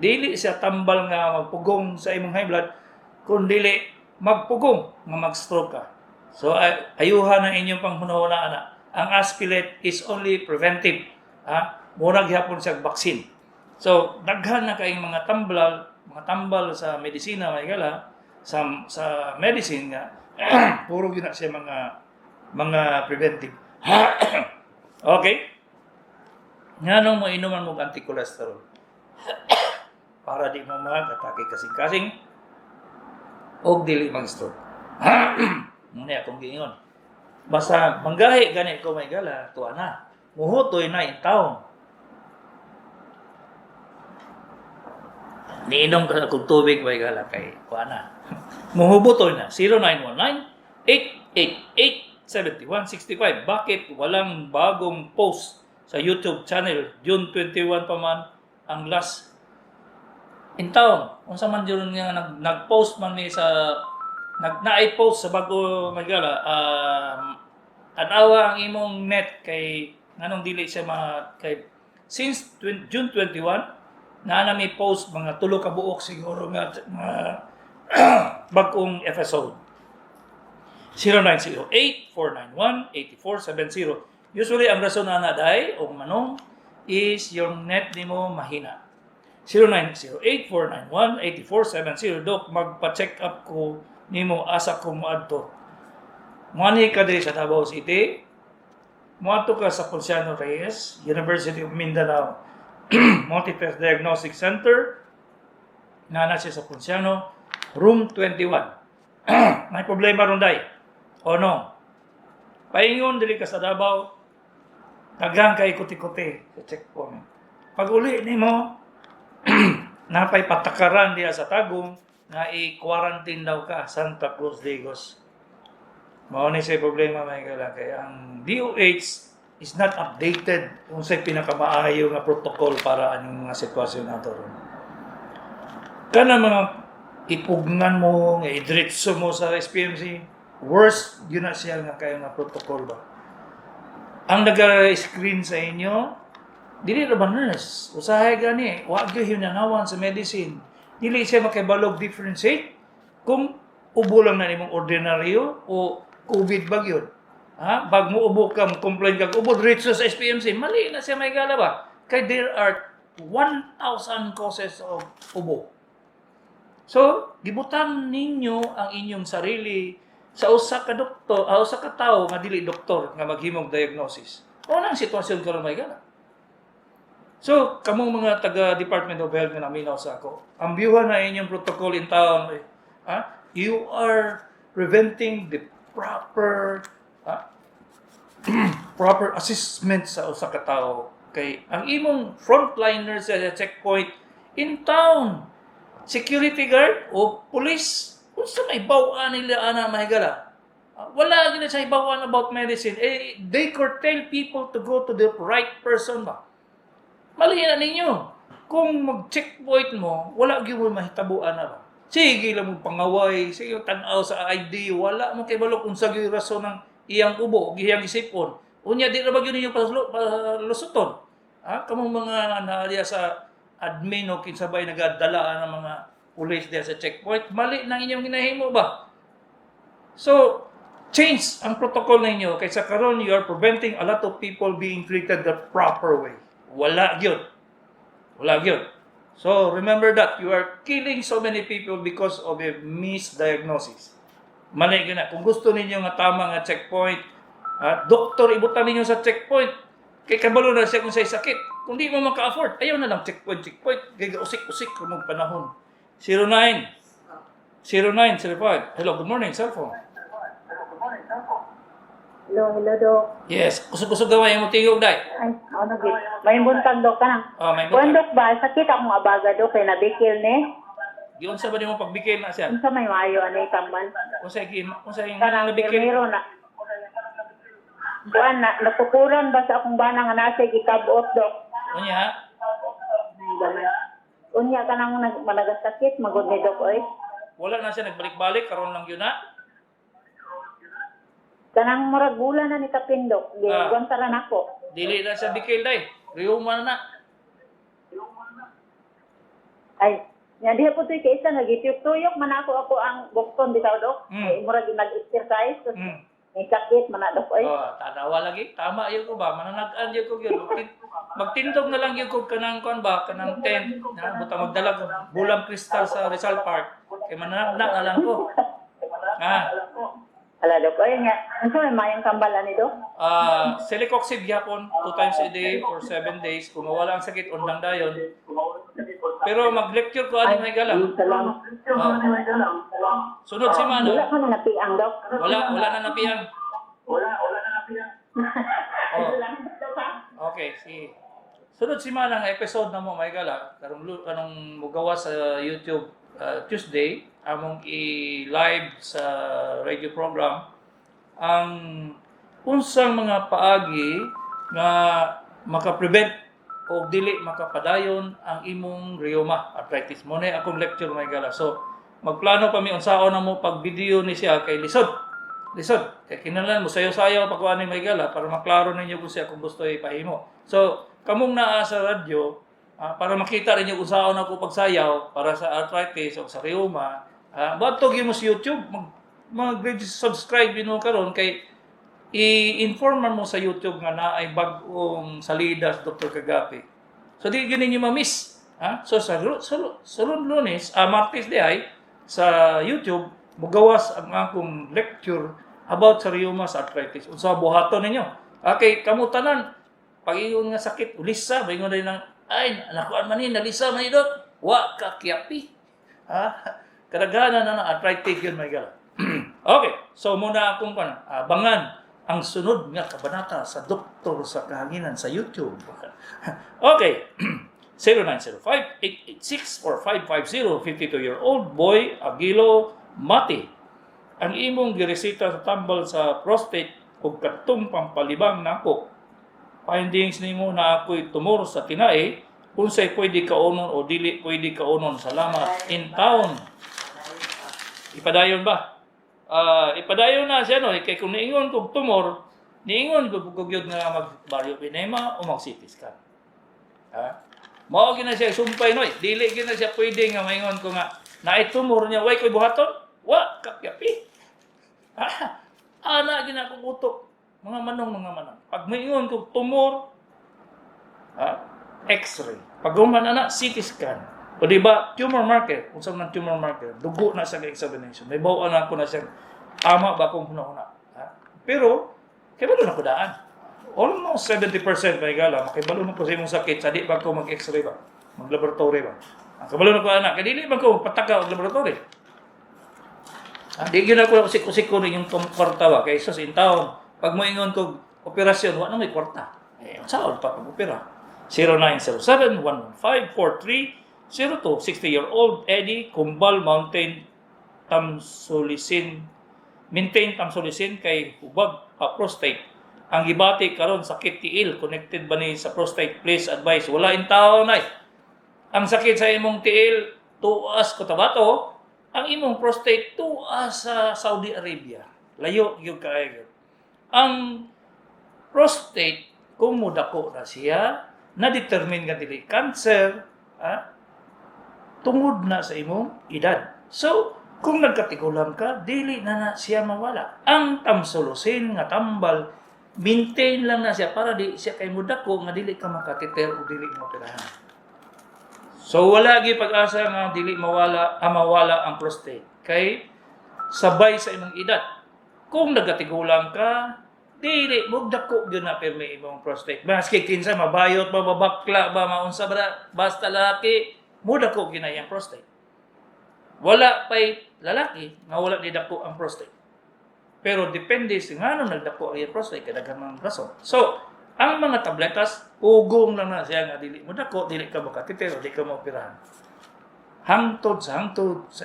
B: Dili siya tambal nga magpugong sa imong high blood kun dili magpugong nga mag-stroke ka. So ayuhan ang inyong panghunahuna ana. Ang aspilet is only preventive. Ha? Mura gihapon siya vaccine. So daghan na kayong mga tambal sa medisina may gala sa medicine nga puro gyud na siya mga preventive. Okay? Nganong mo inuman mo anti-cholesterol? Para di mo mag-atake kasing-kasing og dili mag-stroke. Muna akong giingon. Basta manggahi gani ko may gala, tuwa na. Muhutoy na in town. Niinom ka kung tubig may gala kay kuha na. Muhubutoy na 0919-888-7165. Bakit walang bagong post sa YouTube channel? June 21 pa man ang last in town. Unsa man jud nga nag-post man mi sa nag naay post sa bago may gala, tanawa ang imong net kay nganong dili siya ma kay since June 21 naa na may post mga tulo ka buok siguro nga bag-ong episode. 0908-491-8470. Usually, ang rason na day o manong is your net nimo mahina. 0908-491-8470. Dok, magpa-check up ko nimo, asa ko moadto? Muanhi ka diri sa Davao City, muadto ka sa Ponciano Reyes, University of Mindanao Multitest Diagnostic Center, naa na siya sa Ponciano, room 21. May problema ron, day? O no? Paingon diri ka sa Davao, daghang kay kuti-kuti sa checkpoint. Pag uli nimo, napay patakaran diya sa Tagum nga i-quarantine daw ka Santa Cruz Digos. Mao ni siya problema, mga higala, kay ang DOH is not updated kung sa pinakamaayo nga protocol para anong mga sitwasyon nato ron. Kana mga ipugnan mo, nga idritso mo sa SPMC, worst yun na siya nga kayo nga protocol ba. Ang naga-screen sa inyo, dili ra ba nurse? Usahay gani, wa gyud hinanawan sa medicine. Dili siya makabalog differentiate kung ubo lang na nimong ordinaryo o COVID ba gyud. Ha? Bag mo ubo ka, mo complain ka, ubo diretso sa SPMC, mali na siya, may gala ba? Kay there are 1,000 causes of ubo. So, gibutang ninyo ang inyong sarili sa usa ka doktor, usa ka tawo nga dili doktor nga maghimog diagnosis. Mao nang sitwasyon karon, may gala. So, kamong mga taga Department of Health nga naminaw sa ako, ambyuhan na inyong protocol in town, eh, ha? You are preventing the proper, ha, proper assessment sa usa ka tawo kay ang imong frontliner sa checkpoint in town, security guard o police, unsa may baw-an nila ana, mahigala? Ah, wala gid sa hibaw-an about medicine, eh. They curtail people to go to the right person ba. Mali na ninyo. Kung mag-checkpoint mo, wala gyud mo mahitabuan na ba. Sige lang mo pangaway, sige tan-aw sa ID, wala mo kay balo kung sa gyud rason ng iyang ubo, iyang isipon. Unya di ra ba gyud ninyo palusuton? Ha? Kamong mga naaliya sa admin o kinsabay nagadala ng mga pulis diya sa checkpoint, mali nang inyong ginahimo ba? So, change ang protocol ninyo kaysa karon you are preventing a lot of people being treated the proper way. Wala gyud. Wala gyud. So, remember that you are killing so many people because of a misdiagnosis. Mali gyud na. Kung gusto ninyo nga tama nga checkpoint, doktor ibutan ninyo sa checkpoint. Kay kabalo na siya kung say sakit. Kung di mo maka-afford, ayaw na lang checkpoint, checkpoint. Kay usik-usik kung panahon. 09 0905. Hello, good morning, cellphone.
E: Hello, hello, Dok.
B: Yes, kusog-kusog gamay mo tingog, day.
E: Ay, ano gid? May buntag, Dok, ka na.
B: Oh, may
E: Kuan,
B: buntag.
E: Dok ba, sakit akong abaga, Dok, kay nabikil ni.
B: Giunsa ba nimo pagbikil na siya?
E: Unsa may maayo ani tamban?
B: Unsa yung
E: Kanang
B: nabikil?
E: pirmiro na. Kuan na, napukuran ba sa akong bana nga nasa gikabot, Dok?
B: Unya,
E: Ay, gamay. Unya kanang managasakit magud ni Dok oy.
B: Wala na siya nagbalik-balik karon lang yun na.
E: Kanang murag bulan na ni kapin, Dok.
B: Ah.
E: Gi ra nako.
B: Dili na siya bikil, day. Rheuma na.
E: Ay, nya diha po tuy kaysa nga gituyok-tuyok man ako ako ang bukton bitaw, Dok. Ay, murag nag-exercise. May sakit man na, Dok oy.
B: Oh, tanawa lagi. Tama yun ko ba? Mananagan yun ko yun. Magtindog na lang yun ko kanang kuan ba? Kanang tent. Na, buta magdala ko. Bulang kristal sa Rizal Park. Kay mananagna na lang ko. Ah,
E: Ala, Dok, oy nga. Unsa may mayang kambal ani, Dok?
B: Ah, celecoxib gyapon two times a day for 7 days. Kung mawala ang sakit, undang dayon. Pero mag-lecture ko ani, may gala.
E: Salamat.
B: Oh. Sunod si
E: Wala
B: Mano.
E: ka na napiang, Dok.
B: Wala, wala na napiang. Oh. Okay, sige. Sunod si Manang episode na mo, may gala. Karong mugawa sa YouTube Tuesday, among i-live sa radio program ang unsang mga paagi nga maka-prevent o dili makapadayon ang imong rheuma arthritis. Mo na akong lecture, may gala. So, magplano pa mi unsaon na mo pag video ni siya kay lisod. Lisod. Kay kinahanglan mo sayo-sayo pag kuan ni, may gala, para maklaro ninyo kung siya kung gusto ipahimo. So, kamong naa sa radyo, para makita ninyo kung saan ako pagsayaw para sa arthritis o sa rheuma, bato gyud mo sa YouTube, mag mag-subscribe yun mo karon kay i-inform man mo sa YouTube nga naay bag-ong salida sa Dr. Kagapi. So di gyud ninyo ma-miss. Ha? So sa Lunes, Martes di ay sa YouTube mugawas ang akong lecture. About sa rheuma, sa arthritis. Unsa buhaton ninyo? Okay, kamo tanan pag ingon nga sakit, ulisa, maingon rin ng, ay, nakuan man ni, nalisa man ni, dok. Wa ka kiyapi. Ha? Kadaghanan na na, arthritis yun, my God. Okay, so muna akong abangan ang sunod nga kabanata sa Doktor sa Kahanginan sa YouTube. Okay, 0905-886-4550, 52-year-old boy, Agilo Mati. Ang imong giresita sa tambal sa prostate ug katong pampalibang nako. Findings nimo na ako'y tumor sa tinae, unsay pwede kaunon o dili pwede kaunon. Salamat. In town. Ipadayon ba? Ipadayon na siya, no, kay kung niingon kog tumor, niingon kog kog gyud nga mag barium enema o mag CT scan. Ha? Mao gyud na siya sumpay, no. Dili gyud na siya pwede nga maingon ko nga naay tumor niya way koy buhaton. Wa kakyapi. Ha? Ana gyud na akong utok. Mga manong, mga manang. Pag maingon kog tumor, ha? X-ray. Pag human ana, CT scan. O di ba, tumor marker. Unsa man tumor marker? Dugo na sa examination. May bawaan na ako na siya. Tama ba akong huna-huna? Ha? Pero, kibalo na ko daan. Almost 70% may gala, makibalo na ko sa imong sakit, sa di ba ko mag-x-ray ba? Mag-laboratory ba? Ang kabalo na ko ana, kay dili man ko pataka og laboratory. Ah, di gyud ako usik-usik ko yung kwarta ba kay sus in taon. Pag moingon kog operasyon, wa na may kwarta. Eh, unsaon pa pag opera? 0907-115-4302, 60-year-old Eddie Kumbal Mountain Tamsulisin, maintain tamsulisin kay hubag pa prostate. Ang gibati karon sakit tiil, connected ba ni sa prostate? Please advice. Wala in taon ay. Ang sakit sa imong tiil tuas Cotabato, ang imong prostate tuas sa Saudi Arabia. Layo gyud kaayo. Ang prostate kung mudako na siya, na-determine nga dili cancer, tungod na sa imong edad. So, kung nagkatigulang ka, dili na na siya mawala. Ang tamsulosin nga tambal, maintain lang na siya para di siya kay mudako nga dili ka makatiter o dili mo operahan. So wala gyud pag-asa nga dili mawala, mawala ang prostate. Kay sabay sa imong edad. Kung nagkatigulang ka, dili mo dako gyud na pirmi imong prostate. Maski kinsa mabayot ba, mabakla ba, maunsa ba, basta lalaki, mo dako gyud na iyang prostate. Wala pay lalaki nga wala di dako ang prostate. Pero depende sa ngano nagdako ang iyang prostate kay daghan mga rason. So, ang mga tabletas ugong lang na siya nga dili mo dako, dili ka makatiter, dili ka maoperahan. Hangtod sa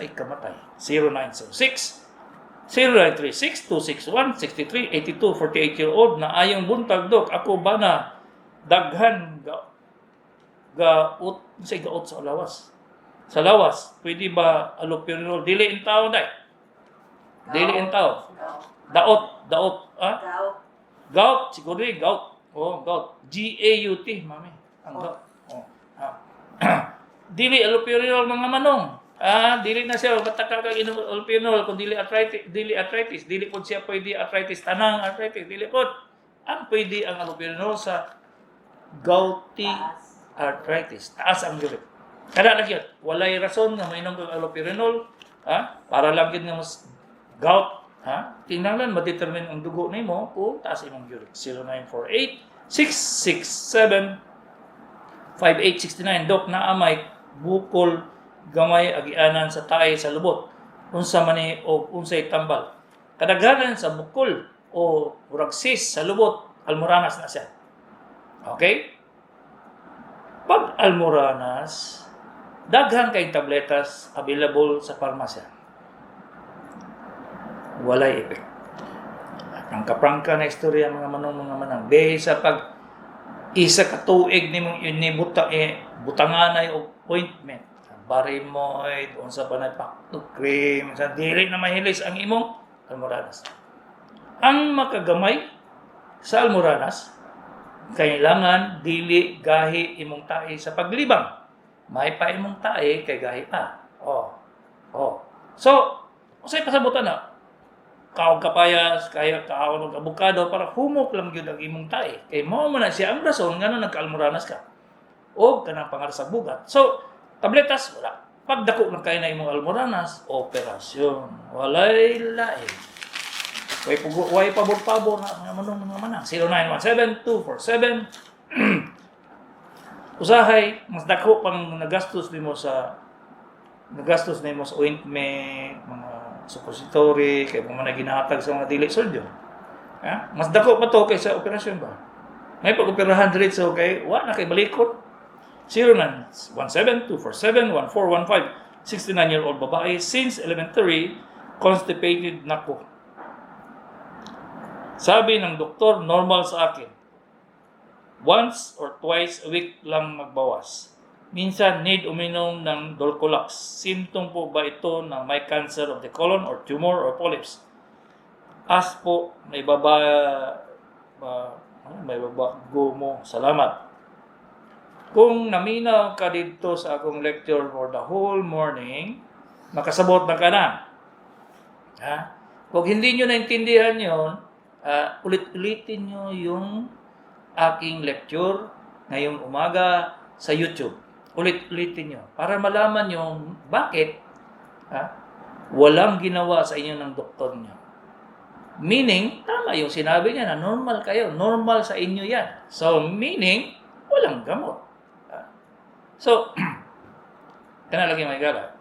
B: ikamatay. 0906 0936 261 63 82, 48-year-old na ayong buntag, dok. Ako ba na daghan ga gaut sa gaot sa lawas? Sa lawas, pwede ba allopurinol? Dili in taon dai. Dili in taon. Daot, daot, ah?
E: Gout.
B: Gout, siguro eh, gout. Oh, gout. G-A-U-T, mami. Ang gout. Oh. Ah. Dili allopurinol, mga manong. Ah, dili na siya mataka kag inom allopurinol kung dili arthritis, dili arthritis, dili pod siya pwede arthritis, tanang arthritis, dili pod. Ang pwede ang allopurinol sa gouty
E: Taas.
B: arthritis. Taas ang uric. Kada lang yun. Walay rason nga mainom kag allopurinol, ha? Para lang yun nga mas gout, ha? Kinahanglan ma-determine ang dugo nimo kung taas imong uric. 0948 667 5869. Dok, naa may bukol gamay agianan sa tae sa lubot. Unsa man ni og unsay tambal? Kadaghanan sa bukol o murag cyst sa lubot, almoranas na siya. Okay? Pag almoranas, daghan kay tabletas available sa parmasya. Walay epek. Prangka-prangka na istorya, mga manong, mga manang. Base sa pag isa ka tuig nimong inibuta butanganay og ointment. Barimoid, unsa pa na Pacto cream, sa dili na mahilis ang imong almoranas. Ang makagamay sa almoranas, kailangan dili gahi imong tae sa paglibang. May pa imong tae kay gahi pa. Oh. Oh. So, unsay pasabutan na? Kaog kapayas, kaya kaon og abukado para humok lang gyud ang imong tae. Kay mao man na siya ang rason ngano nagkaalmoranas ka. O kanang pangar sa bugat. So, tabletas wala. Pagdako lang kay na imong almoranas, operasyon. Walay lain. Way pabor-pabor na mga manong mga manang. 0917-247. Usahay, mas dako pang nagastos nimo sa ointment, mga suppository, kay mga ginahatag sa mga dili surgeon. Ha? Mas dako pa to kaysa operasyon ba? May pag-operahan diretso kay wa na kay balikot. 0917-247-1415. 69-year-old babae, since elementary, constipated na ko. Sabi ng doktor, normal sa akin. Once or twice a week lang magbawas. Minsan need uminom ng Dulcolax. Symptom po ba ito ng may cancer of the colon or tumor or polyps? Ask po, may baba, ba, ano, may baba go mo. Salamat. Kung naminaw ka dito sa akong lecture for the whole morning, makasabot na ka na. Ha? Kung hindi nyo naintindihan yon, ulit-ulitin nyo yung aking lecture ngayong umaga sa YouTube. Ulit-ulitin nyo para malaman nyo bakit walang ginawa sa inyo ng doktor nyo. Meaning, tama yung sinabi niya na normal kayo. Normal sa inyo yan. So, meaning, walang gamot. So, kana lagi may gala.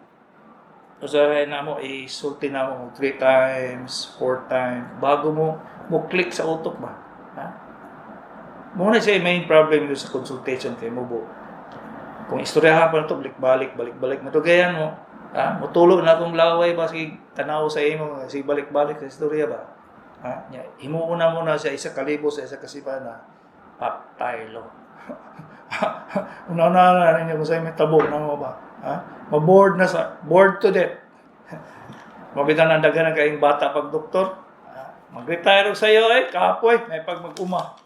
B: Usahay na mo, isulti na mo 3 times, 4 times, bago mo mo click sa utok ba. Ha? Muna siya main problem yun sa consultation kay mo bo. Kung istoryahan pa na to, balik-balik, balik-balik, matugayan mo, ha? Mutulo na akong laway ba, sige, tanaw sa imo, sige, balik-balik sa istorya ba. Ha? Nya, himuon na mo na siya, 1,000 sa isa ka semana, patay lo. Una-una na ninyo kung sa may tabo na mo ba. Ha? Maboard na sa, bored to death. Mabitan ang daghan ng kayong bata pag doktor. Ha? Mag-retire sa iyo eh, kapoy, may pag mag-uma.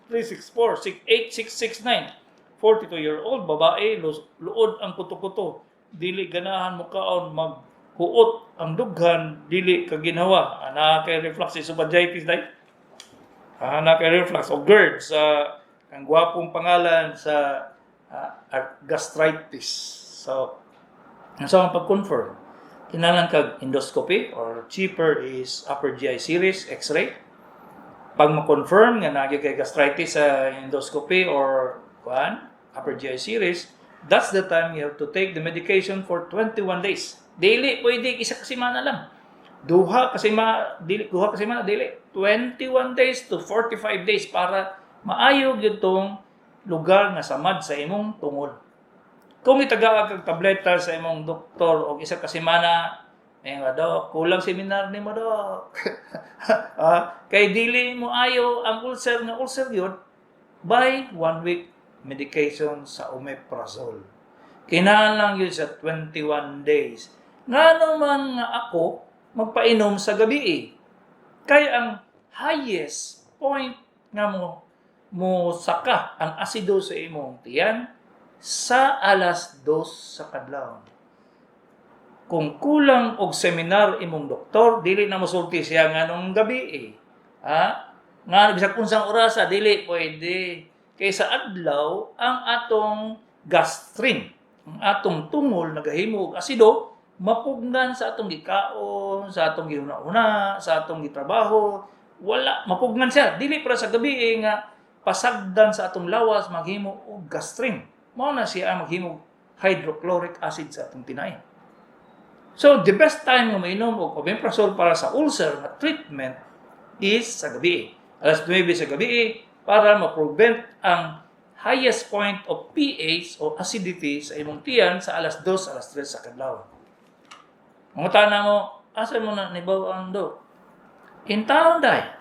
B: 0939-364-8669. 42-year-old babae, luod ang kuto-kuto. Dili ganahan mo kaon, maghuot ang dughan, dili kaginhawa. Ana kay reflux esophagitis dai. Ana kay reflux o GERD sa ang gwapong pangalan sa gastritis. So, ang sa pag-confirm, kinahanglan kag endoscopy or cheaper is upper GI series X-ray. Pag ma-confirm nga naa kay gastritis sa endoscopy or kuan, upper GI series, that's the time you have to take the medication for 21 days. Dili pwede isa ka semana lang. Duha ka semana, dili duha ka semana dili 21 days to 45 days para maayo gyud tong lugar nga samad sa imong tungol. Kung itagaan kag tableta sa imong doktor og isa ka semana, eh nga dok, kulang seminar nimo dok. Kay dili mo ayo ang ulcer nga ulcer gyud by 1 week medication sa omeprazole. Kinahanglan yun sa 21 days. Ngano man nga ako magpainom sa gabi eh. Kay ang highest point nga mo saka ang asido sa imong tiyan sa alas 2 sa kadlawon. Kung kulang og seminar imong doktor, dili na mosulti siya nganong gabi eh. Ha? Nga bisag unsang orasa dili pwede. Kay sa adlaw ang atong gastrin, ang atong tungol nagahimo og asido, mapugnan sa atong gikaon, sa atong gihuna-huna, sa atong gitrabaho, wala mapugnan siya. Dili para sa gabi eh, nga pasagdan sa atong lawas maghimo og gastrin. Mao na siya ang maghimo hydrochloric acid sa atong tinai. So the best time nga mainom og omeprazole para sa ulcer nga treatment is sa gabi. Alas 9 sa gabi para ma-prevent ang highest point of pH o acidity sa imong tiyan sa alas 2, alas 3 sa kadlaw. Mangutana mo, asa mo na nibaw-an do? In town day.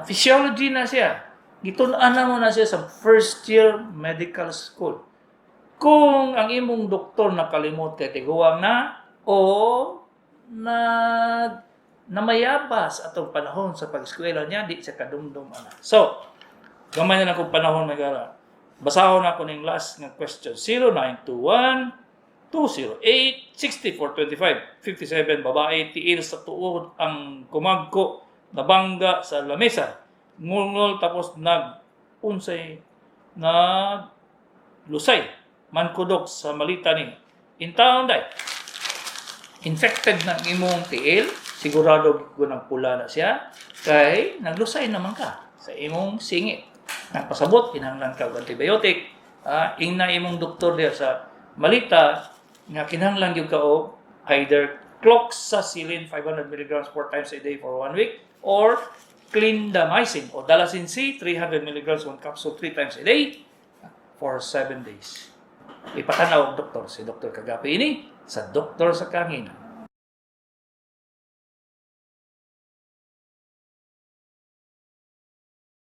B: Physiology na siya. Gitun-an na mo na siya sa first year medical school. Kung ang imong doktor nakalimot kay tiguang na o na namayabas atong panahon sa pag-eskwela niya, di siya kadumdum ana. So, gamay na lang kong panahon magara. Basahon ako ning last nga question. 0921-208-6425. 57 babae, tiil sa tuod ang kumagko, nabangga sa lamesa. Ngulngol tapos nag-unsay, naglusay, mankudok sa malita ni. In town day, infected ng imong tiil, Sigurado ko nang pula na siya kay naglusay naman ka sa imong singit. Nagpasabot, kinahanglan ka og antibiotic. Ingna imong doktor diha sa Malita nga kinahanglan gyud ka og either cloxacillin 500 mg 4 times a day for 1 week or clindamycin o Dalacin C 300 mg 1 capsule 3 times a day for 7 days. Ipatanaw og doktor, si Dr. Kagapi ini sa Doktor sa Kahanginan.